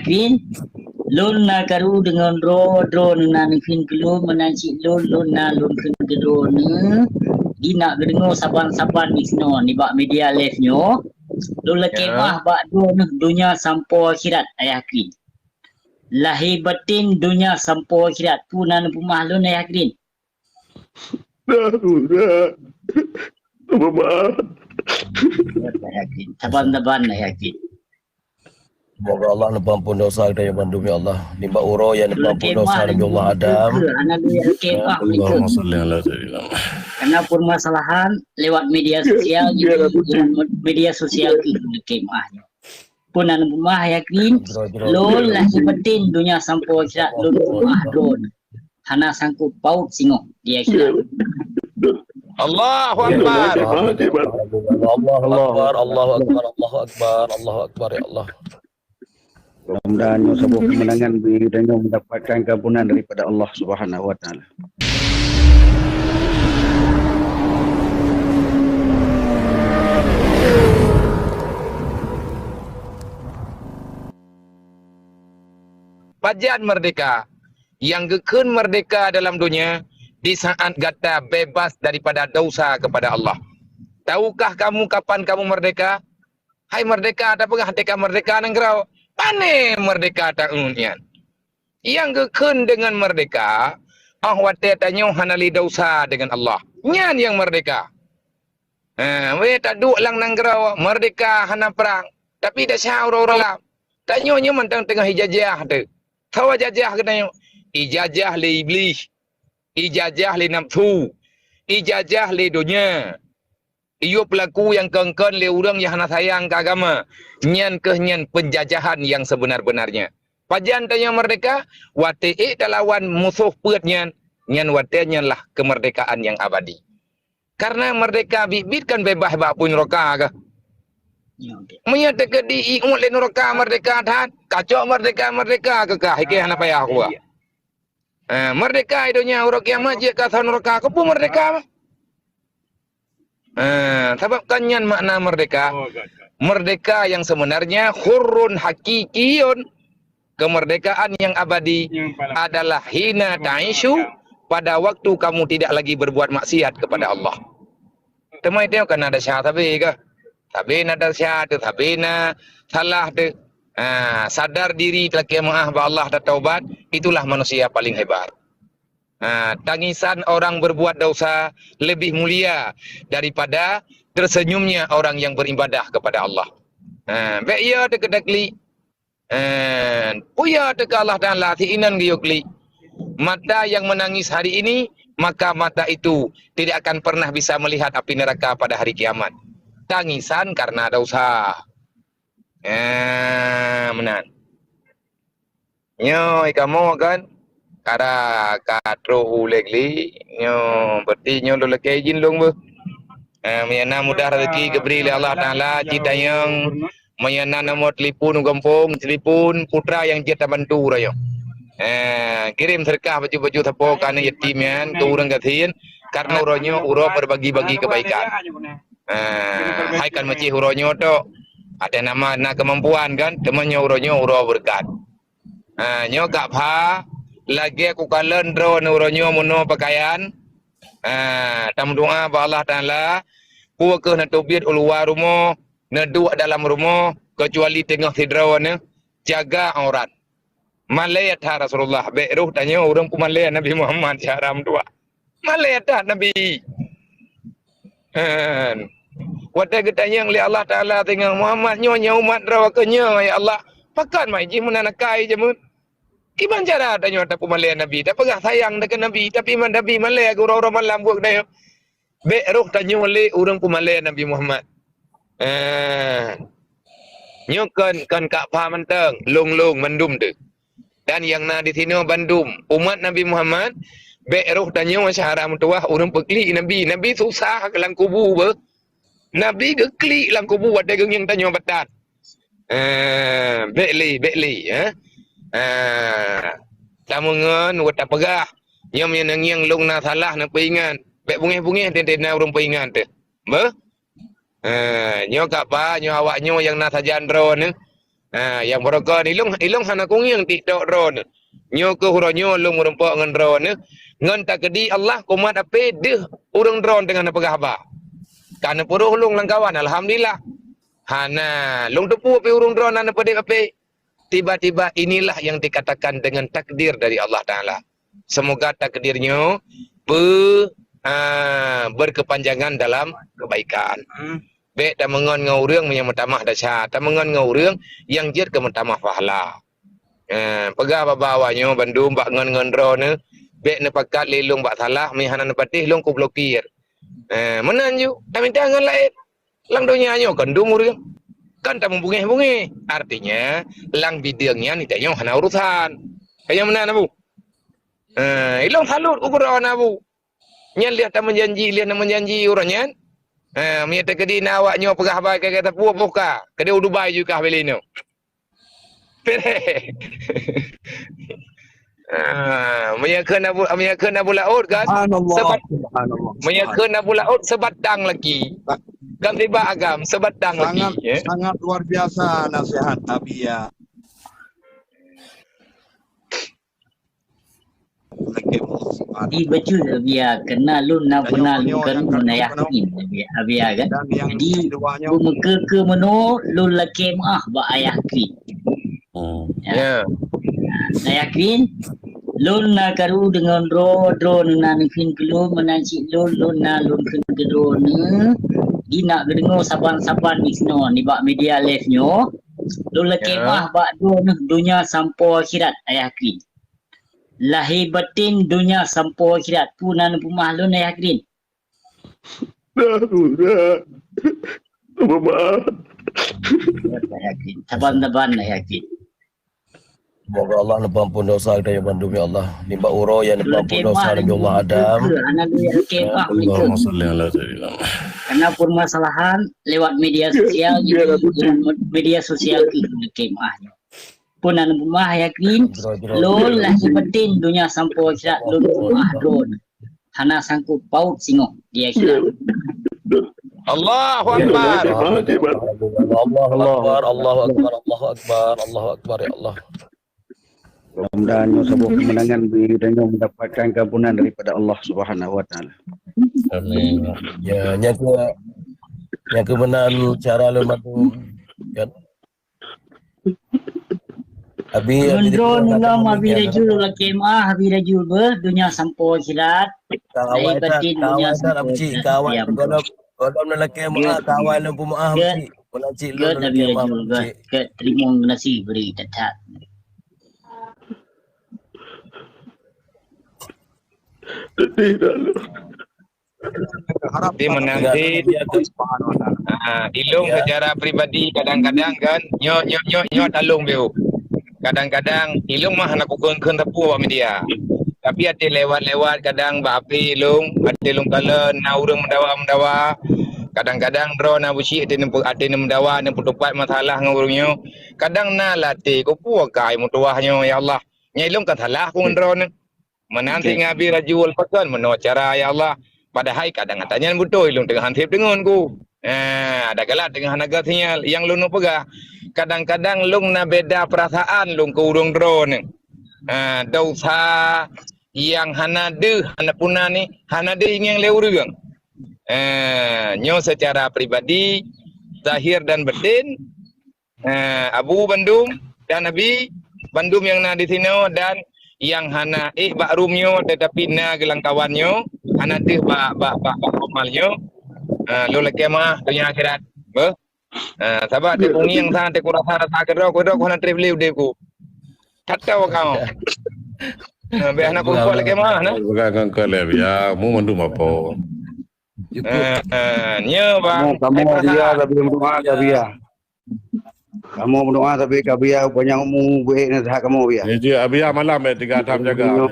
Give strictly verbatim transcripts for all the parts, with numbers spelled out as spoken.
Kheun, lôn na karu deungon droe, droeneuh na neukheun keu lôn, meunan cit lôn, lôn na lôn kheun keu droeneuh. Di na geudeungoe saban-saban disinoe nibak media live nyoe. Lôn lakée meu'ah bak droeneuh donya sampoe akhirat, ayah kheun. Lahé baten donya sampoe akhirat, peue na neupeumeu'ah lôn, ayah kheun? Dah, dah. Maaf. Saban-saban, ayah kheun. Semoga Allah neupeuampon dosa geutanyoe bandum, ya Allah. Nibak uroe nyang neupeuampon dosa Nabi Allah Adam. Allahumma shalli ala sayyidina Muhammad. Karena permasalahan lewat media sosial, jadi lewat media sosial keuh lakée meu'ah nyoe. Peue na neupeumeu'ah, ayah kheun, lôn lahé baten donya sampoe akhirat lôn peumeu'ah droeneuh. Hana sangkot paut singoh di akhirat. Allahu Akbar. Allahu Akbar, Allahu Akbar, Allahu Akbar, Allahu Akbar, ya Allah. Mudah-mudahan nyoe saboh kemenangan bagi tanyoe mendapatkan keampunan daripada Allah Subhanahu wa Taala. Pajan merdeka? Nyang geukheun merdeka dalam donya di saat gata bebas daripada dosa kepada Allah. Tahukah kamu kapan kamu merdeka? Hai merdeka, tapeugah teuka merdeka nanggroe. Pane merdeka taun nyan? Nyang geukheun deungon merdeka, 'oh watée tanyoe hana lé dosa deungon Allah. Nyan nyang merdeka. Ha, weh, taduek lam nanggroe, merdeka hana prang. Tapi desya uroe-uroe lam. Tanyoe nyoe mantong teungoh ijajah teuh. Soe jajah geutanyoe? Ijajah lé Iblih. Ijajah lé nafsu. Ijajah lé donya. Iyup laku nyang kon-kon lé ureuëng nyang hana sayang keu agama. Nyan keuh nyan penjajahan nyang sebenar-benarnya. Pajan tanyoe merdeka? Watée ék talawan musoh peuet nyan, nyan watée nyan lah keumerdekaan nyang abadi. Karena merdeka biet-biet kan bebas bak apui nuraka kah? Ya, oke. Meunyoe teukeudi iut lé nuraka merdeka that, kacok merdeka-merdeka keu kah, hike hana payah kuba. Eh, merdeka di donya, uroe kiamat jeuet ka saboh nuraka, keupeue merdeka mah? Eh, sabab kan nyan makna merdeka. Merdeka yang sebenarnya hurrun hakikiyun. Kemerdekaan yang abadi adalah hina ta'isyu, pada waktu kamu tidak lagi berbuat maksiat kepada Allah. Teuma itu kan ada syarat sabe kah? Sabe na ada syarat, sabe na salah tu. Ha, sadar diri, talakée meu'ah bak Allah, tataubat, itulah manusia paling hebat. Ha, tangisan orang berbuat dosa lebih mulia daripada tersenyumnya orang yang beribadah kepada Allah. Ha, bék ya teukeudaklik. Eh, puya teuka Allah Taala si inan geuyue klik. Mata yang menangis hari ini, maka mata itu tidak akan pernah bisa melihat api neraka pada hari kiamat. Tangisan karena dosa. Eh, meunan. Nyoe kamoe kan, kara ka troh ulée gli, nyoe berarti nyoe lôn lakée izin lôn beuh. Eh, meunyoe na mudah rezeki geubri lé Allah Taala, cit tanyong, meunyoe na nomor telepon u gampông, telepon putra nyang jeuet tabantu uroe nyoe. Eh, kirém seudeukah baju-baju sapo keu aneuk yatim nyan, keu ureuëng gasien, karena uroe nyoe uroe berbagi-bagi kebaikan. Eh, hai kan meucih uroe nyoe tok, ateueh nama na keumampuan kan, teuma nyoe uroe nyoe uroe beureukat. Ha, nyoe kak pha, lagée kukalon droeneuh uroe nyoe meunoe pakaian. Ha, tameudoá bak Allah Taala, peue kheueh neuteubiet u luwa rumoh, neuduek dalam rumoh, keucuali teungoh sidroe neuh, jaga aurat. Malée that Rasulullah, bék roh tanyoe ureuëng peumalée Nabi Muhammad syara meutuah. Malée that Nabi. Hen. Watée geutanyong lé Allah Taala teungoh, "Muhammad nyoe nyang umat droe keuh nyoe, ya Allah, pakon mai jih meunan akai jameun?" Kiban cara tanyoe tapeumalée Nabi, tapeugah sayang takeu Nabi, tapi man Nabi malée geuroe-roe malam buet geutanyoe. Bék roh tanyoe lé ureuëng peumalée Nabi Muhammad. Eh, nyoe kon, kon kak pha mantong, lôn-lôn mandum teuh. Dan nyang na disinoe bandum umat Nabi Muhammad, bék roh tanyoe syara meutuwah ureuëng peuklik Nabi. Nabi susah lam kubu beuh. Nabi geuklik lam kubu watée geungieng tanyoe batat. Eh, bék lé, bék lé, eh. Eh, tameungon wat tapeugah, nyoe meunyoe neungieng lôn na salah neupeuingat. Bék bungéh-bungéh teuntée na ureuëng peuingat teuh. Beuh? Eh, nyoe kak pha, nyoe awak nyoe nyang na sajan droeneuh. Ha, nyang barokon ilong, ilong hana kungieng TikTok droeneuh. Nyoe keuh uroe nyoe lôn meurumpok ngon droeneuh. Ngon takdir Allah kumat ape deuh ureuëng droeneuh teungoh na peugah haba. Ka neupeuroh lôn lam kawan, alhamdulillah. Hana lôn teupeu pih ureuëng droeneuh na peudeh ape. Tiba-tiba inilah yang dikatakan dengan takdir dari Allah Taala. Semoga takdir nyoe be, ah, berkepanjangan dalam kebaikan. Bék tameungon ngon ureuëng nyang meutamah desya, tameungon ngon ureuëng nyang jeuet keu meutamah pahala. Eh, peugah bak awak nyoe bandum bak ngon-ngon droeneuh, bék neupakat lé lôn bak salah, meuhana neupatéh lôn kublokir. Eh, meunan ju, tamita ngon laén. Lam donya nyoe kon dum ureuëng. Kon tameubungéh-bungéh. Artinya, lam bideueng nyan tanyoe hana urusan. Ka nyang meunan, Abu? Eh, ilong salut ukeue droeneuh, Abu. Nyan lheueh tameujanji, lheueh na meujanji uroe nyan. Eh, meunyoe teukeudi na awak nyoe peugah haba ka gata puwoe boh ka, keudeh u Dubai ju kah bilé nyoe. Ah, meunyoe kheun Abu, meunyoe kheun Abu Laôt kan, Subhanallah, sebat-, subhanallah, meunyoe kheun Abu Laôt seubatang laki. Kan tiba agam seubatang laki, sangat, ya. Sangat luar biasa nasihat Abi, ya. Di betul Abi, ya, kena lôn na pernah lôn kan lôn ayah kin Abi, Abi, ya, kan. Jadi, bu meukeue-keue meunoe lôn lakée meuah bak ayah kin. Hmm. Ya. Ya. Nah, yakin? Lôn na karu deungon droe, droe na neukheun keu lôn, meunan cit lôn, lôn na lôn kheun keu droe neuh. Di na geudeungoe saban-saban di sinoe nibak media live nyoe. Lôn lakée meuah bak droe neuh donya sampoe akhirat, ayah yakin. Lahé baten donya sampoe akhirat, peue na neupeumeuah lôn, ayah yakin? Dah, dah. Mohon maaf. Saban-saban lah yakin. Semoga Allah neupeuampun dosa geutanyoe bandum, ya Allah. Nibak uroe nyang neupeuampun dosa Nabi Allah Adam. Allahumma shalli ala sayyidina Muhammad. Karena permasalahan lewat media sosial, jadi dengan media sosial itu kemah. Pun anu rumah yakin, lôn lah sipetin dunia sampoe akhirat lôn rumah drone. Hana sangkut paut singoh di akhirat. Allahu Akbar. Allahu Akbar, Allahu Akbar, Allahu Akbar, Allahu Akbar, ya Allah. Mudah-mudahan nyoe saboh kemenangan bagi tanyoe mendapatkan keampunan daripada Allah Subhanahu wa Taala. Amin. Ya, nyang ke, nyang ke meunan cara lôn bantu, kan? Abi, Abi Rajul, Abi Rajul, lakée meuah, Abi Rajul beuh, dunia sampoe akhirat. Lahé batin dunia sampoe akhirat. Kawai, golom, golom na lakée meuah, kawai lôn peumeuah, Abi. Meunan cit lôn na lakée meuah, Abi. Gét, terima kasih beri tetap. Sedih dah lu. Tapi meunan cit, ah, ilong secara pribadi kadang-kadang kan, nyoe, nyoe, nyoe, nyoe talong beu. Kadang-kadang ilong mah hana kukheun-kheun sapeue awak media. Tapi até lewat-lewat kadang bak H P ilong, até lôn kalon na ureuëng meudawa-meudawa. Kadang-kadang droe na busyik até neumeudawa, neupeutupat masalah ngon ureuëng nyoe. Kadang na lam até, keupeue kai meutuwah nyoe, ya Allah. Nyan ilong kan salah ku ngon droe nyoe. Meunan cit ngon Abi Rajul, pakon meunoe cara, ya Allah. Padahai kadang ata nyan beutôi, lôn teungoh han sép deungon ku. Eh, ada galak teungoh hana gét sinyal. Nyang lôn peugah, kadang-kadang lôn na beda perasaan lôn keu ureuëng droe nyoe. Eh, dosa nyang hana deuh, hana puna ni, hana deuh ingieng lé ureuëng. Eh, nyoe secara pribadi, zahir dan batin, eh, Abu bandum dan Abi bandum nyang na di sinoe dan nyang hana éh bak room nyoe tetapi na geulangkawan nyoe, hana deuh bak, bak, bak, bak formal nyoe, eh, lôn lakée meuah donya akhirat. Beuh? Eh, sabab teuh kungieng sang teuh kurasa rasa keudroe, keudroe ku hana trép lé udeb ku. That tao kau. Eh, bék hana kumpok lakée meuah nah. Bukan kau lé ya, mu mandum apa? Eh, eh, nyoe bang. Kamoe, kamoe dia tapi meudoa tapi ya. Kamoe meudoa tapi ka Buya panjang umu beuék nasihat kamoe Buya. Ya, je, Buya malam eh tiga tam jaga.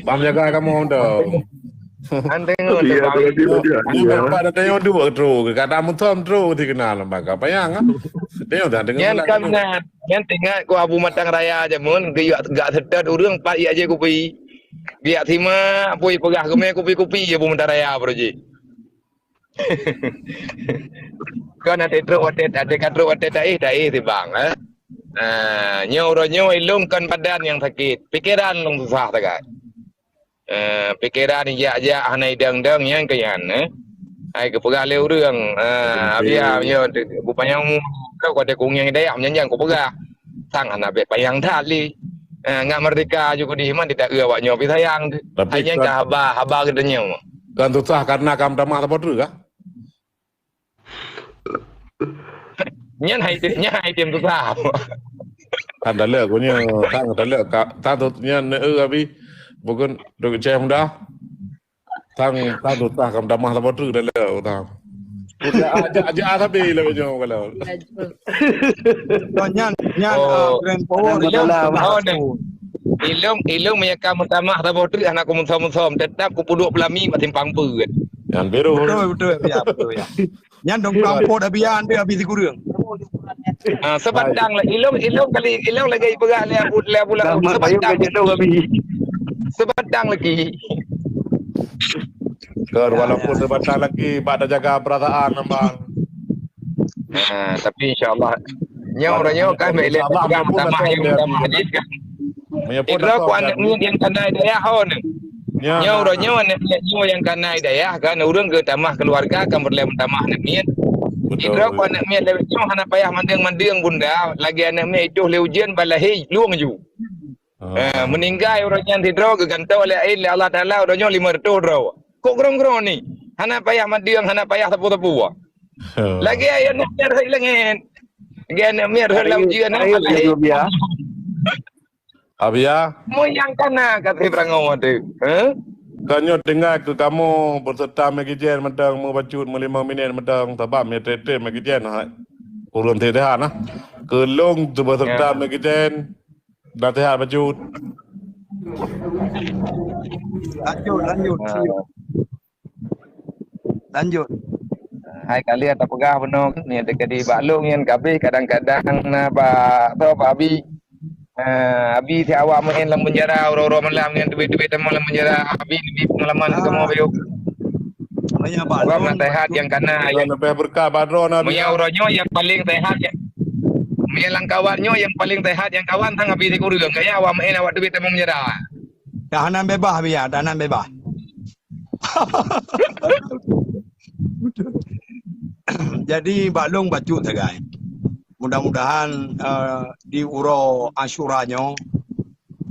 Bang jaga kamoe dah. Anteng tu bang. Nampak dah tayong dua terus. Kata mutom terus dikenal lembaga payang ah. Tayong dah dengar. Nyan kam na, nyan teuingat ku Abu Matang Raya jameun geuyue gak seutôt ureuëng pat ijak je kupi. Biak simak pui peugah geumé kupi-kupi Abu Matang Raya baru jih. Kon até trok watèe, até ka trok watèe taéh, taéh sibang, eh. Ah, nyoe uroe nyoe ilôn kon badan nyang sakét, pikeran lôn susah sagai. Eh, pikeran jak-jak hana idong-dong nyan keu nyan, eh. Hai geupeugah lé ureueng, eh, Abia nyoe bupanyang trok watèe kunyang dayah nyan nyang kupeugah. Sang hana bèk panyang that lé. Eh, ngat merdeka ju keudeh man titaeu awak nyoe pih sayang. Tapi hai nyan kan ka haba, haba geutanyoe. Kan susah karena ka meutamah saboh treuk kah? Nyan hai, nyan hai tem susah. Kan taleuek ku nyoe, kan taleuek ka, kan tu nyan, eh, Abi. Bukan dok ceh muda. Tang, tang tu tah kam tamah saboh treuk dah lé, tang. Aja, aja, aja sabe lé nyoe kalau. Oh, nyan, nyan, Oh. ah, Grand Power. Ilôn, Betul lah, oh, Abang. Ilôn, ilôn meunyo ka meutamah saboh treuk hana ku musom-musom, tetap ku peuduek peulami bak simpang peuet. Nyan biru. Betul, betul, ya, betul, ya. Nyan dong kampot Abi, ya, ande Abi sikureueng. Ah, sebatang lah. Ilôn, ilôn kali, ilôn lagèe ipeugah lé Abu, lé Abu Lahab. Sebatang. Sebatang lagi. Kan, walaupun sebatang lagi, bak tajaga perasaan, Abang. Ah, tapi insya Allah. Nyoe uroe nyoe kan, Walaupun bèk lé insya Allah, peugah walaupun meutamah, betul, ilôn ya. Meutamah hadis kan. Meunyo Idroe pun ku aneuk miet nyang kana hidayah, oh, nyoe. Nyoe. Nyoe uroe nyoe aneuk miet nyoe nyang kana hidayah kan, ureueng geutamah keuluwarga kan peureulèe meutamah aneuk miet. Betul. Idroe ku aneuk miet lewat nyoe hana payah mandeng-mandeng bunda, lagèe aneuk miet itoh lé ujeuen ban lahé lueng ju. Ah. Eh, meuninggai uroe nyan sidroe geugantoe lé, lé Allah Taala uroe nyoe limong reutôh droe. Kok grong-grong ni? Hana payah mandeng, hana payah sapeue-sapeue. Oh. Lagèe aneuk miet rhot langèt. Lagèe aneuk miet rhot lam ujeuen, hana payah. Abia. Mo nyang kana ka si beurangôt teuh, eh? Ka nyoe tinggai keu kamoe beuseureuta Maggie Jen mantong, meubacut meulimong minét mantong, sabab meuteuntèe Maggie Jen hai. Ureueng teuh teuh na. Keu lôn beuseureuta Ya. Maggie Jen, dah teuh bacut. Lanjut, lanjut, Ah. lanjut. Lanjut. Hai kali ata peugah bunoe ni, teuka di bak lôn nyan kabeh, kadang-kadang na bak, bak Abi. Ah, Abi si awak meu'en lam penjara, uroe-uroe malam nyan teubiet-teubiet tamong lam penjara. Abi, Abi pengalaman Ah. kamoe bayu. Maya bak Bukan lôn, nasihat nyang kana, Tuhan ya. Leubeh beureukat bak droe na, Maya Abi. Uroe nyoe nyang paling sehat, ya. Maya lam kawan nyoe nyang paling sehat nyang kawan sang Abi sikureueng. Gaya awak meu'en awak teubiet tamong penjara. Tahanan bebas, Abi, ya, tahanan bebas. Jadi, bak lôn bacut sagai. Mudah-mudahan, eh, di uroe Asyura nyoe,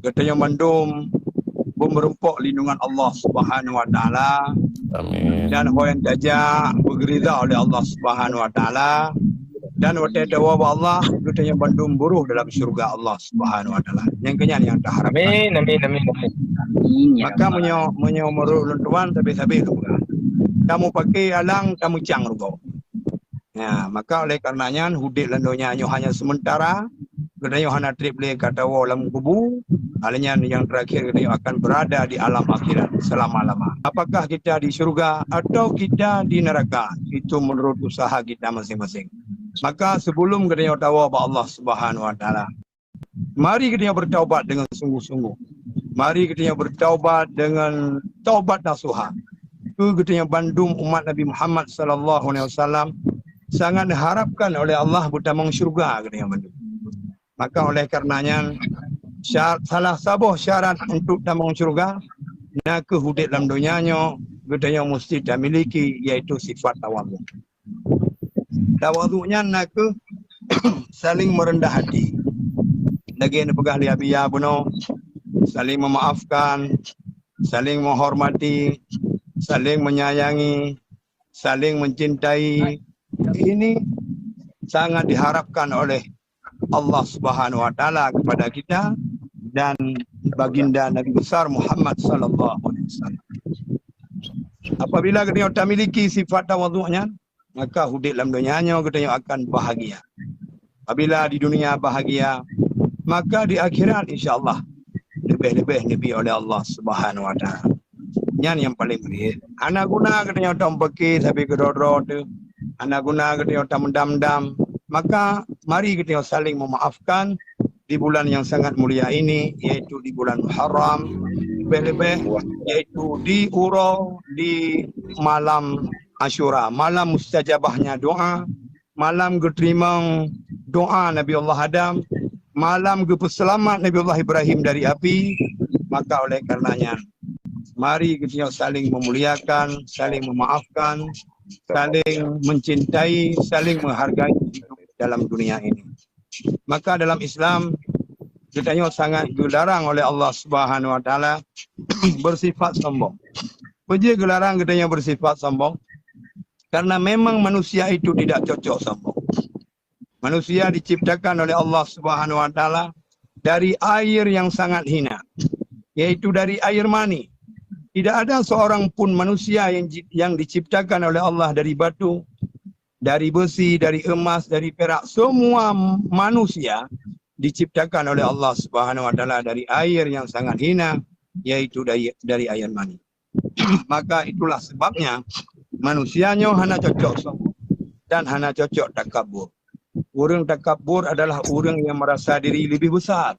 geutanyoe mandum beumeurumpok lindungan Allah Subhanahu wa Taala. Amin. Dan ho nyang tajak beugeurida oleh Allah Subhanahu wa Taala. Dan watèe tawoe bak Allah, geutanyoe mandum beurôh dalam syeuruga Allah Subhanahu wa Taala. Nyang keunyan nyang taharapkan. Amin, amin, amin, amin. Amin, ya Maka Rabbal meunyoe, meunyoe meunurot lôn tuan, sabe-sabe lôn peugah. Tameupaké alang, tameucang rugoe. Ya, maka oleh karena nyan, udép lam donya nyoe hanya sementara. Geutanyoe hana trép lé ka tawoe lam kubu. Hal nyan yang terakhir, geutanyoe akan berada di alam akhirat selama-lama. Apakah kita di syurga atau kita di neraka? Itu menurut usaha kita masing-masing. Maka sebelum geutanyoe tawoe bak Allah Subhanahu wa Taala, mari geutanyoe bertaubat dengan sungguh-sungguh. Mari geutanyoe bertaubat dengan taubat nasuha. Keu geutanyoe bandum umat Nabi Muhammad sallallahu alaihi wasallam sangat diharapkan oleh Allah beutamong syurga geutanyoe bandum. Maka oleh karena nyan, syar-, salah saboh syarat untuk tamong syurga, na kheueh udép lam donya nyoe geutanyoe musti tamiliki, yaitu sifat tawadhu. Tawadhu nyan na kheueh saling merendah hati. Lagèe neupeugah lé Abi ya bunoe, saling memaafkan, saling menghormati, saling menyayangi, saling mencintai. Ini sangat diharapkan oleh Allah Subhanahu wa Taala kepada kita dan baginda Nabi besar Muhammad sallallahu alaihi wasallam. Apabila geutanyoe tamiliki sifat tawadhu nyan, maka udép lam donya nyoe geutanyoe akan bahagia. Apabila di dunia bahagia, maka di akhirat insya Allah leubeh-leubeh neubi oleh Allah Subhanahu wa Taala. Nyan nyang paleng mulia. Hana guna geutanyoe tameupaké sabe keudroe-droe teuh. Hana guna geutanyoe tameudam-dam. Maka mari geutanyoe saling memaafkan di bulan yang sangat mulia ini, yaitu di bulan Muharram, leubeh-leubeh yaitu di uroe, di malam Asyura, malam mustajabahnya doa, malam geuteurimong doa Nabi Allah Adam, malam geupeuseulamat Nabi Allah Ibrahim dari api. Maka oleh karenanya, mari geutanyoe saling memuliakan, saling memaafkan, saling mencintai, saling menghargai hidup dalam dunia ini. Maka dalam Islam, geutanyoe sangat geularang oleh Allah Subhanahu Wa Taala bersifat sombong. Peue jeuet geularang geutanyoe bersifat sombong? Karena memang manusia itu tidak cocok sombong. Manusia diciptakan oleh Allah Subhanahu Wa Taala dari air yang sangat hina, yaitu dari air mani. Tidak ada seorang pun manusia yang ji-, yang diciptakan oleh Allah dari batu, dari besi, dari emas, dari perak. Semua manusia diciptakan oleh Allah Subhanahu Wa Taala dari air yang sangat hina, yaitu dari, dari air mani. Maka itulah sebabnya manusia nyoe hana cocok sombong dan hana cocok takabur. Ureuëng takabur adalah ureuëng yang merasa diri lebih besar.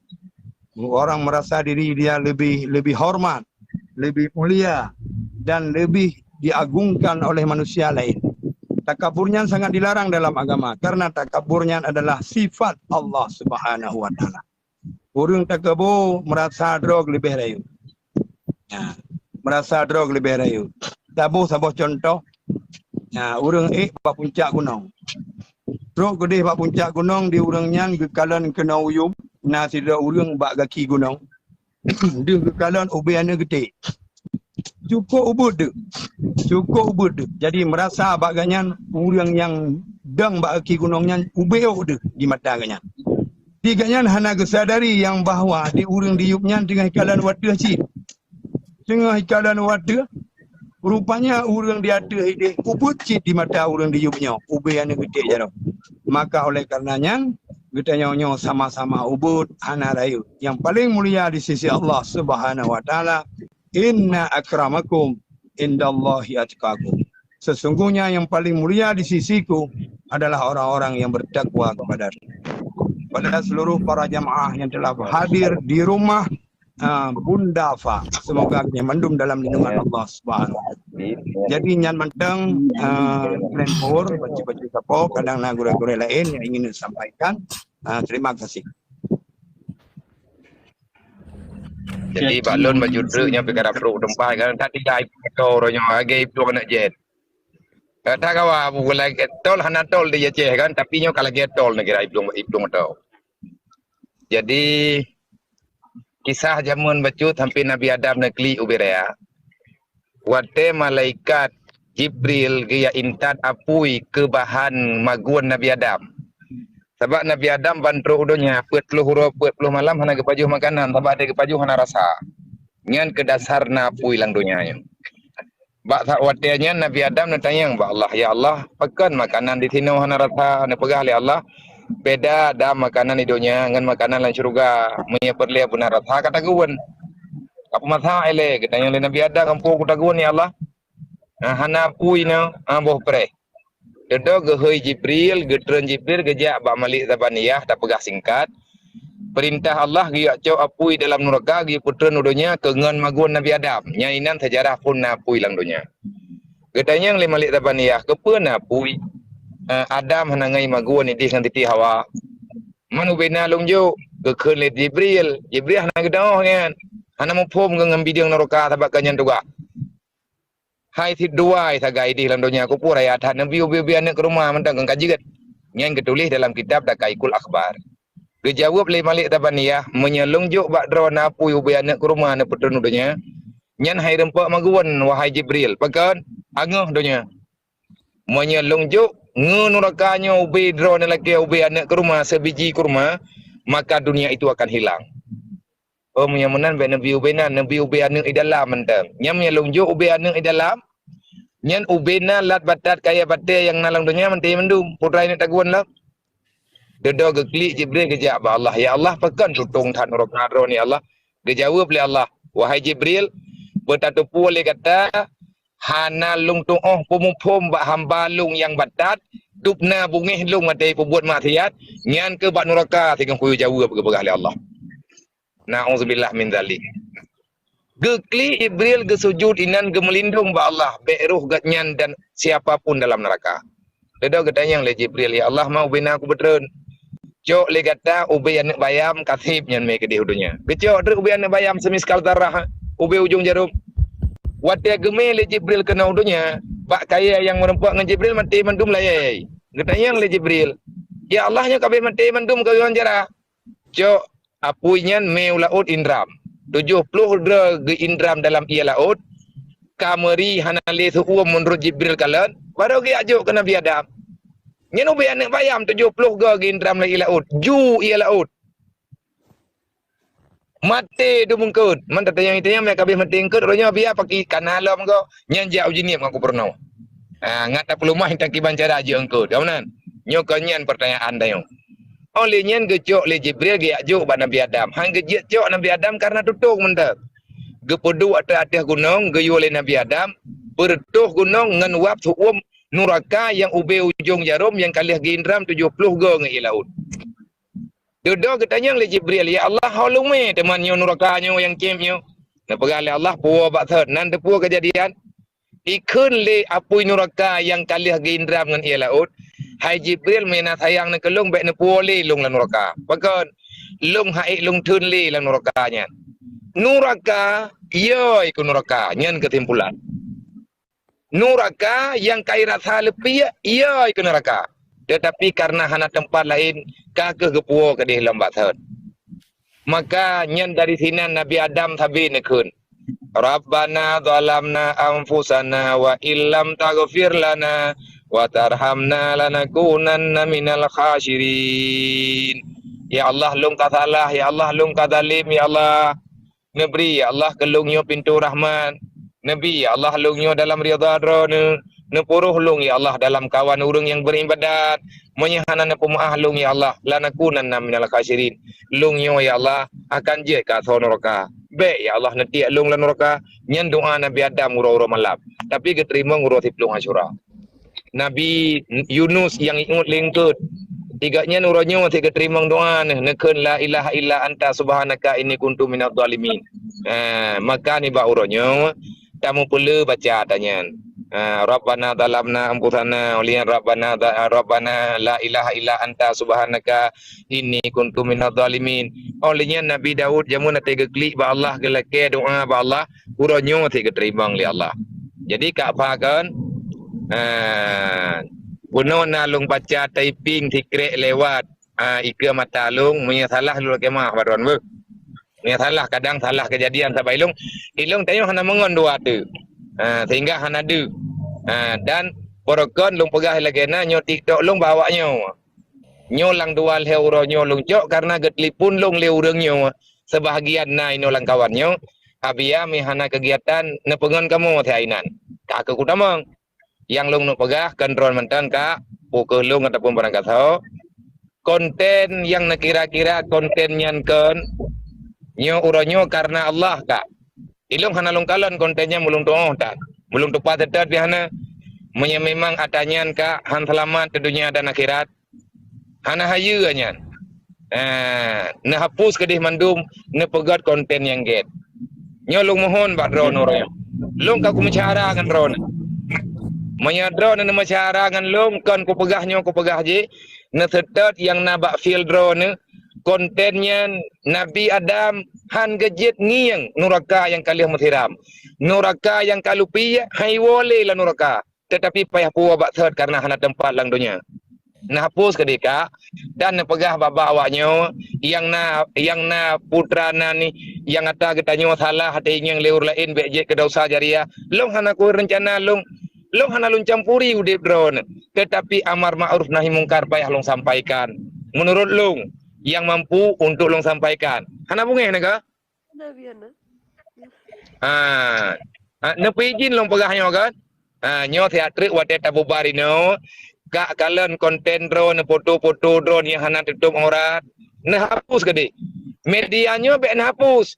Orang merasa diri dia lebih, lebih hormat, lebih mulia, dan lebih diagungkan oleh manusia lain. Takabur nyan sangat dilarang dalam agama, karena takabur nyan adalah sifat Allah Subhanahu Wa Taala. Ureuëng takabur merasa droe leubeh rayeuk. Ha, merasa droe leubeh rayeuk. Saboh, saboh contoh, ha, ureuëng ék bak puncak gunong. Trok keudeh bak puncak gunong, di ureuëng nyan geukalon keunoe uyueb, na sidroe ureuëng bak gaki gunong. Deuh geukalon ubé aneuëk geuték. Cukôp ubeuet deuh. Cukôp ubeuet deuh. Jadi, merasa bak gobnyan ureuëng nyang dong bak gaki gunong nyan ubeuet deuh di mata gobnyan. Di gobnyan hana geusadari nyang bahwa di ureuëng di yueb nyan teungoh ikalon u ateueh cit. Teungoh ikalon u ateueh, rupanya ureuëng di ateueh ideh ubeuet cit di mata ureuëng di yueb nyoe, ubé aneuëk geuték jaroe. Maka oleh karena nyan, geutanyoe nyoe sama-sama ubeuet hana rayeuk. Nyang paleng mulia di sisi Allah Subhanahu Wa Taala, "Inna akramakum indallahi atqakum." Sesungguhnya yang paling mulia di sisiku adalah orang-orang yang bertakwa kepada, pada seluruh para jamaah yang telah hadir di rumah, ah, Bunda Fa. Semoga kita mandum dalam lindungan Allah Subhanahu Wa Taala. Jadi nyan mantong, ah, Grand Tour, baca-baca sapo, kadang na gurée-gurée lain yang ingin disampaikan. Ah, terima kasih. Jadi, bak lôn baju treuk nyoe pih ka trok teumpat kan, tak tinggai moto uroe nyoe, lagée iplueng aneuk jet. Eh, tak kawa, bukan lagée tol, hana tol di Aceh kan, tapi nyoe ka lagée tol neugara iplueng, iplueng moto. Jadi, kisah jameun bacut sampoe Nabi Adam neuklik ubé raya. Watée malaikat Jibril geujak intat apui keu bahan magun Nabi Adam. Sabab Nabi Adam ban trok u donya peuet ploh uroe peuet ploh malam hana geupajoh makanan, sabab watée geupajoh hana rasa. Nyan keu dasar na apui lam donya nyoe. Bak sa-, watée nyan Nabi Adam neutanyong bak Allah, "Ya Allah, pakon makanan disinoe hana rasa?" Neupeugah lé Allah, "Beda Adam makanan di donya ngon makanan lam syeuruga. Meunyoe peureulée beuna rasa ka tagun." Ka peumasa ilée, geutanyong lé Nabi Adam, "Keupeue kutagun, ya Allah? Ah, hana apui nyoe, ah, boh preh." Dudoe geuhôi Jibril, geutreun Jibril geujak bak Malik Zabaniyah, tapeugah singkat. Peurintah Allah geuyue cok apui dalam nuraka, geuyue peutreun u donya keu ngon magun Nabi Adam. Nyan inan seujarah phon na apui lam donya. Geutanyong lé Malik Zabaniyah, "Keupeue na apui, eh, Adam hana ngon magun ideh ngon Siti Hawa?" "Man ubé na lôn jok," geukheun lé Jibril. Jibril hana geudoh nyan. Hana muphom ngon bideueng nuraka sabab ka nyan tugaih. "Hai sidua sagai ideh lam donya, keupeue raya that neubi ubé-ubé aneuëk keu rumoh mantong kon ka jeuet?" Nyan geutuléh dalam kitab Daqaiqul Akhbar. Geujaweueb lé Malik Zabaniyah, "Meunyoe lôn jok bak droe na apui ubé aneuëk keu rumoh neupeutreun u donya, nyan hai rumpok magun, wahai Jibril, pakon? Angoh donya. Meunyoe lôn jok ngon nuraka nyoe ubé droe neulakée ubé aneuëk keu rumoh seubiji kurma, maka dunia itu akan hilang." "Oh, meunyoe meunan bék neubi ubé na, neubi ubé aneuëk di dalam mantong. Nyan meunyoe lôn jok ubé aneuëk di dalam, nyan ubé na lat batat kayée batée nyang na lam donya mantong mandum, peue treuk neuk tagun lom." Dudoe geuklik Jibril geujak bak Allah, "Ya Allah, pakon tutong that nuraka droe nyoe, ya Allah?" Geujaweueb lé Allah, "Wahai Jibril, beutateupeue lé gata, hana lôn tuoh peumuphom bak hamba lôn nyang batat, dub na beungéh lôn watée peubuet maksiat, nyan keuh bak nuraka sigoe kuyue jaweueb," geupeugah lé Allah. Na'udzubillah min dzalik. Geuklik Jibril geusujud inan geumeulindong bak Allah, bék roh geuhnyan dan siapa pun dalam neuraka. Dudoe geutanyong lé Jibril, "Ya Allah, ma ubena kubeutreun?" "Cok lé gata ubé aneuëk bayam kaseb nyan mé keudeh u donya." Geucok treuk ubé aneuëk bayam seumiskal zarah, ubé ujong jarom. Watée geumé lé Jibril keunoe u donya, bak kayée nyang meurumpok ngon Jibril maté mandum layée. Geutanyong lé Jibril, "Ya Allah, nyoe ka abéh maté mandum ka geuh jarah?" "Cok apui nyan mé u laôt indram. Tujoh ploh droe geuindram dalam ié laôt, ka meuri hana lé seu-uem meunurot Jibril kalon, barô geujak jok keu Nabi Adam. Nyan ubé aneuëk bayam tujoh ploh goe geuindram lam ié laôt, ju ié laôt. Maté dum eungkôt, man tatanyong-tanyong mé ka abéh maté eungkôt, uroe nyoe biya paki kana lom goe, nyan jak uji ngieb ngon kupeureunoe." Ah, ngat tapeuleumah teukiban cara jeuet eungkôt. Ka meunan? Nyoe kon nyan peurtanyaan tanyoe. Óh lheueh nyan geucok lé Jibril geujak jok bak Nabi Adam. Han geujeuet cok Nabi Adam kareuna tutong mantong. Geupeuduek ateueh, ateueh gunong, geuyue lé Nabi Adam, beureutoh gunong ngon wab seu-uem nuraka nyang ubé ujong jarom nyang ka lheueh geuindram tujoh ploh goe ngon ié laôt. Dudoe geutanyong lé Jibril, "Ya Allah, ho lôn mé teuma nyoe nuraka nyoe nyang cém nyoe?" Neupeugah lé Allah, "Puwoe bak thot." Nan teupeue keujadian? Ikheun lé apui nuraka nyang ka lheueh geuindram ngon ié laôt, "Hai Jibril, meunyo na sayang neuh keu lôn, bék neupuwoe lé lôn lam nuraka. Pakon? Lôn han ék lôn theun lé lam nuraka nyan. Nuraka yoi keu nuraka." Nyan keusimpulan. Nuraka nyang ka irasa leupie, yoi keu nuraka. Teutapi kareuna hana teumpat laén, ka kheueh geupuwoe keudeh lom bak thot. Maka nyan dari sinan Nabi Adam sabe neukheun, "Rabbana zalamna anfusana wa illam taghfir lana wa tarhamna lanakunanna minal khasirin." Ya Allah, lôn ka salah, ya Allah, lôn ka zalim, ya Allah. Neubri, ya Allah, keu lôn nyoe pintoe rahmat. Neubri, ya Allah, lôn nyoe dalam ridha Droeneuh. Neupuroh lôn, ya Allah, dalam kawan ureuëng nyang beuribadat. Meunyoe hana neupeumeuáh lôn, ya Allah, lanakunanna minal khasirin. Lôn nyoe, ya Allah, akan jeuet keu asoe nuraka. Bék, ya Allah, neutiek lôn lam nuraka. Nyan doa Nabi Adam uroe-uroe malam. Tapi geuteurimong uroe siplôh Asyura. Nabi Yunus nyang iuet lé eungkôt. Gobnyan uroe nyoe sit geuteurimong doa neuh, neukheun, "La ilaha illa anta subhanaka inni kuntu minadh dhalimin." Ha, maka nibak uroe nyoe, tameupeuleueh baca ata nyan. Ha, "Rabbana zalamna anfusana," ulian, "Rabbana za-, Rabbana la ilaha illa anta subhanaka inni kuntu minadh dhalimin." Óh lheueh nyan Nabi Daud jameun watée geuklik bak Allah, geulakée doa bak Allah, uroe nyoe sit geuteurimong lé Allah. Jadi, ka pha kon, ah, bunoe na lôn baca typing sikrek lewat, ah, ikeue mata lôn, meunyoe salah lôn lakée maah bak droeneuh. Meunyoe salah, kadang salah keujadian saban ilôn, ilôn tanyoe hana meungon dua teuk. Ah, sehingga hana deuh. Ah, dan barokon lôn peugah lagée na, nyoe TikTok lôn bak awak nyoe. Nyoe lam dua lhée uroe nyoe lôn cok kareuna geutelepon lôn lé ureuëng nyoe, seubahagian na inoe lam kawan nyoe, "Abiya meuhana keugiatan neupeungon kamoe siat inan." Ka keuh kutamong. Nyang lôn neuk peugah kon droen mantong, Kak, peu kheueh lôn ataupun barangkasoe, konten nyang neukira-kira konten nyan kon, nyoe uroe nyoe kareuna Allah, Kak. Ilôn hana lôn kalon konten nyan meulôn tuoh that. Meulôn tupat teutap pih hana. Meunyoe memang ata nyan ka han seulamat di dunia dan akhirat, hana hayeue nyan. Eh, neuhapus keudeh mandum, neupeugét konten nyang gét. Nyoe lôn mohon bak droeneuh uroe nyoe. Lôn ka kumeusyara ngon droeneuh. Meunyoe droeneuh neumeusyara ngon lôn, kon kupeugah nyoe kupeugah jih, neuseutôt nyang na bak fil droeneuh, konten nyan Nabi Adam han geujeuet ngieng nuraka nyang ka lheueh meusiram. Nuraka nyang ka lupi hai woe lé lam nuraka, teutapi payah puwoe bak thot kareuna hana teumpat lam donya. Neuhapus keudeh ka, dan neupeugah bak-bak awak nyoe, nyang na, nyang na putra na nih, nyang ata geutanyoe salah até ngieng lé ureuëng laén bék jeuet keu dosa jariah. Lôn hana kurencana lôn, lôn hana lôn campuri udeb droeneuh, teutapi amar ma'ruf nahi mungkar payah lôn sampaikan. Meunurot lôn, nyang mampu untuk lôn sampaikan. Hana beungéh na ka? Nabi Adam. Ha. Ha, neupeuidin lôn peugah nyoe kan? Ha, nyoe siat treuk watée tabubar inoe, ka kalon konten droeneuh, foto-foto droeneuh nyang hana tutôb aurat, neuhapus keudeh. Media nyoe bék neuhapus.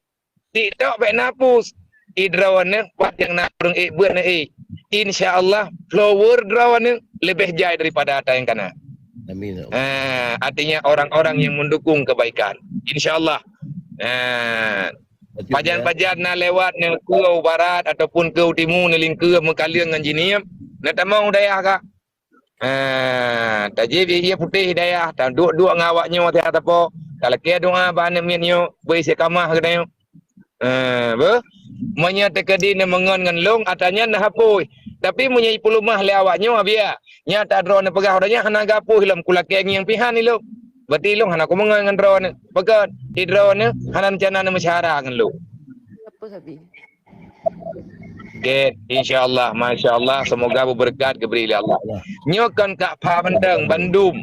TikTok bék neuhapus. Di droeneuh pat nyang na ureuëng ék beuet neuék. Insya Allah, follower droeneuh leubeh jai daripada ata nyang ka na. Amin, ya Allah. Ha, artinya orang-orang yang mendukung kebaikan. Insya Allah. Ha. Pajan-pajan na lewat neukeu u barat ataupun keu u timu neulingkeu meukaleueng ngon jinéb, neutamong u dayah ka. Ah, tajieb ié putéh dayah, taduek-duek ngon awak nyoe siat sapo, talakée doá bak aneuk miet nyoe, beu istiqamah geutanyoe. Ah, beuh. Meunyoe teukeudi neumeungon ngon lôn, atra nyan neuhapui. Tapi meunyoe jipeuleumah lé awak nyoe, biar. Nyata droeneuh peugah uroe nyan hana geuhapui lom, kulakée ngieng pihan ilôn. Berarti ilôn hana kumeungon ngon droeneuh. Pakon? Di droeneuh hana reuncana neumeusyara ngon lôn. Apa sabi? Gét, insya Allah, masya Allah, semoga beubeurekat geubri lé Allah. Nyoe kon ka pha mantong bandum.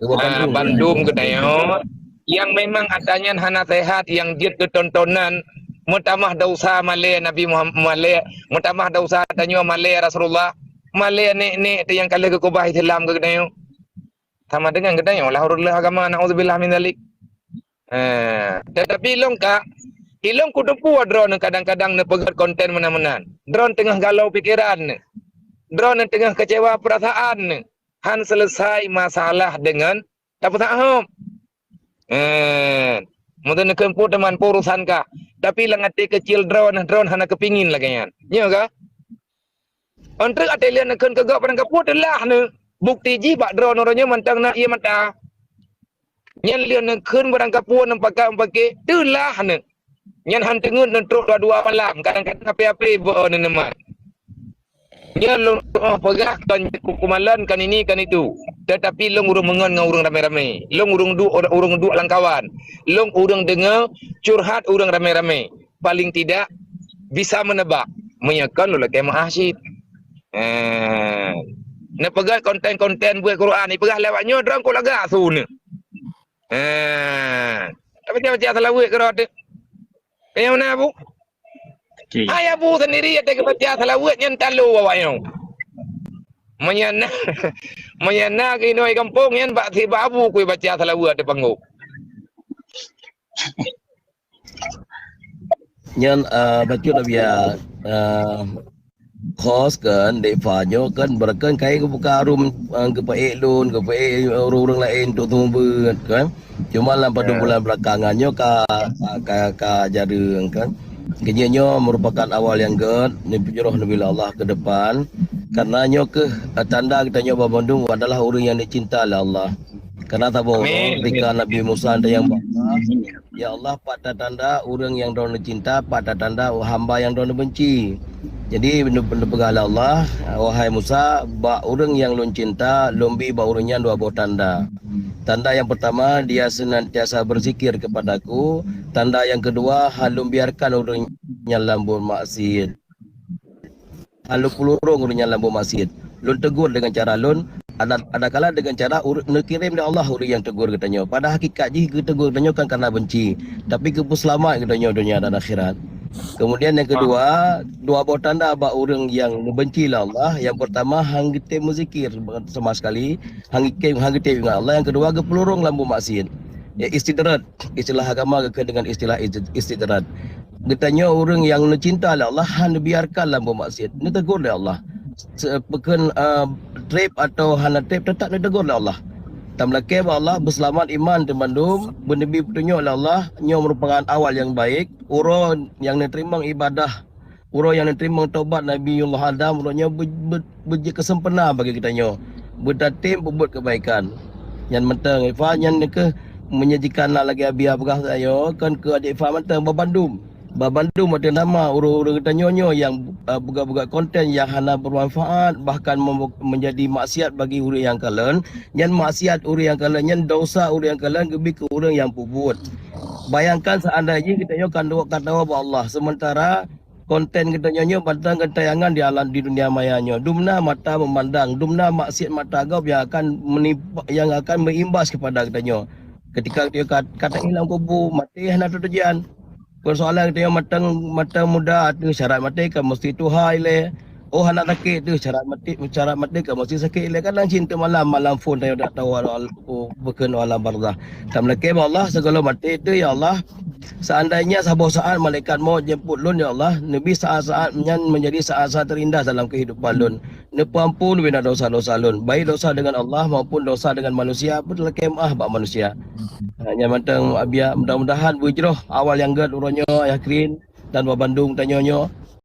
Ah, bandum geutanyoe nyang memang atra nyan hana sehat, nyang jeuet keu tontonan, meutamah desya malée Nabi Muhammad, malée, meutamah desya tanyoe malée Rasulullah, malée nek-nek teuh nyang ka lheueh geukeubah Islam keu geutanyoe. Sama dengan geutanyoe lahul leuh agama, naudzubillah min dzalik. Eh, tetapi lôn ka, ilôn kuteupue droeneuh kadang-kadang neupeugét konten meunan-meunan. Droeneuh teungoh galau pikeran neuh. Droeneuh teungoh keucewa peurasaan neuh. Han seuleusai masalah deungon tapeusahob. Eh, meunteuk neukheun peue teuma peue urusan kah. Tapi lam até keucil droeneuh, droeneuh hana keupingin lagée nyan. Nyoe ka? Ôn treuk até lheueh neukheun keu gob barang kapeue teulah neuh. Bukti jih bak droeneuh uroe nyoe mantong na ié mata. Nyan lheueh neukheun barang kapeue neupakat-pakat teulah neuh. Nyan han teungeut neutrok dua-dua malam, kadang-kadang ape-ape beu neuneumai. Nyan lôn tu'oh peugah kon kumalon, kon ini, kon itu. Tetapi lôn ureuëng meungon ngon ureuëng ramé-ramé. Lôn ureuëng duek, ureuëng duek lam kawan. Lôn ureuëng deungoe curhat ureuëng ramé-ramé. Paling tidak bisa meuneuba. Meunyoe kon lôn lakée meu'ah cit. Eh, neupeugah konten-konten buet Quran, ipeugah lewat nyoe droe kok lagak su neuh. Eh, tapi baca-baca salawat keudroe teuh. Kaya mana, Bu? Hai Abu sendiri ada baca salawat nyan talu awak nyoe. Meunyoe na, meunyoe na keunoe gampông nyan bak si bak Abu kui baca salawat di panggong. Nyan, ah, bacut Abiya, ah, host kan, Dek Fa nyoe kan, beureukan kayée geubuka room, ah, geupeuék lôn, geupeuék ureuëng-ureuëng laén untuk seumeubeuet kan. Cuma lam padum bulan belakangan nyoe ka, ka, ka, ka jareueng kan. Keujeuet nyoe merupakan awal nyang gét, neupeujroh neubi lé Allah ke depan. Karena nyoe keuh, eh, tanda geutanyoe banmandum adalah ureuëng nyang dicinta lé Allah. Karena saboh ketika Nabi Musa tanyong bak Allah, "Ya Allah, pat that tanda ureuëng nyang Droeneuh cinta, pat that tanda hamba nyang Droeneuh benci?" Jadi, neupeugah lé Allah, "Wahai Musa, bak ureuëng nyang Lôn cinta, Lôn bi bak ureuëng nyan dua boh tanda. Tanda nyang peurtama, dia senantiasa berzikir kepada-Ku. Tanda nyang keudua, han Lôn biarkan ureuëng nyan lam buet maksiet." Lalu peulurong ureuëng nyan lam buet maksiet. Lôn tegur dengan cara Lôn, ada, adakala dengan cara ureuëng neukirém lé Allah ureuëng nyang tegur geutanyoe. Pada hakikat jih geutegur geutanyoe kan karena benci, tapi geupeuseulamat geutanyoe donya dan akhirat. Kemudian yang kedua, dua boh tanda bak ureuëng nyang neubenci lé Allah. Yang pertama, han geutem meuzikir sama sekali, han geutem, han geutem ingat Allah. Yang kedua, geupeulurong lam buet maksiet. Ya, istidrad. Istilah agama geukheun dengan istilah istid-, istidrad. Geutanyoe ureuëng nyang neucinta lé Allah, han neubiarkan lam buet maksiet. Neutegur lé Allah. Se-, peukheun, ah, treb atau hana treb, teutap neutegur lé Allah. Tameulakée bak Allah, beuseulamat iman teumandum, beuneubi peutunyok lé Allah, nyoe meurupakan awal nyang baik, uroe nyang neuteurimong ibadah, uroe nyang neuteurimong tobat Nabiullah Adam, uroe nyoe beu-, beu-, beujeuet keuseumpurna bagi geutanyoe, beutatem peubuet keubaikan. Nyan mantong, Ifa, nyan keuh meunyoe jika na lagée Abiya peugah sayoe, kon keu adik Ifa mantong, babandum. Babandum ateueh nama ureuëng-ureuëng geutanyoe nyoe nyang, eh, buka-buka konten nyang hana bermanfaat, bahkan mem-, menjadi maksiat bagi ureuëng nyang kalon. Nyan maksiat ureuëng nyang kalon, nyan dosa ureuëng nyang kalon geubi keu ureuëng nyang peubuet. Bayangkan seandai jih geutanyoe kan duek katawa bak Allah, sementara konten geutanyoe nyoe mantong geutanyoe di alam, di dunia maya nyoe. Dumna mata memandang, dumna maksiat mata gob nyang akan menimpa, nyang akan meuimbas kepada geutanyoe. Ketika geutanyoe ka, ka taéh lam kubu, maté hana teutujuan. Persoalan geutanyoe mantong, mantong muda teuh syarat maté ka mesti tuha ilée. Oh, hana sakét teuh syarat maté, syarat maté ka mesti sakét ilée. Kadang cit teumalam, malam phon tanyoe dak tahu, oh, bukon alam barzah. Tameulakée bak Allah, sigohlom maté teuh, ya Allah, Seandainya saboh saat malaikat maut jemput lôn, ya Allah, neubi saat-saat nyan menjadi saat-saat terindah dalam kehidupan lôn. Neupeuampun bina dosa-dosa lôn, baik dosa dengan Allah maupun dosa dengan manusia, beulakée meu'ah bak manusia. Ha, nyan mantong, Abiya, mudah-mudahan beujroh awal nyang gét uroe nyoe, Ayah Krin, dan bak bandum tanyoe nyoe.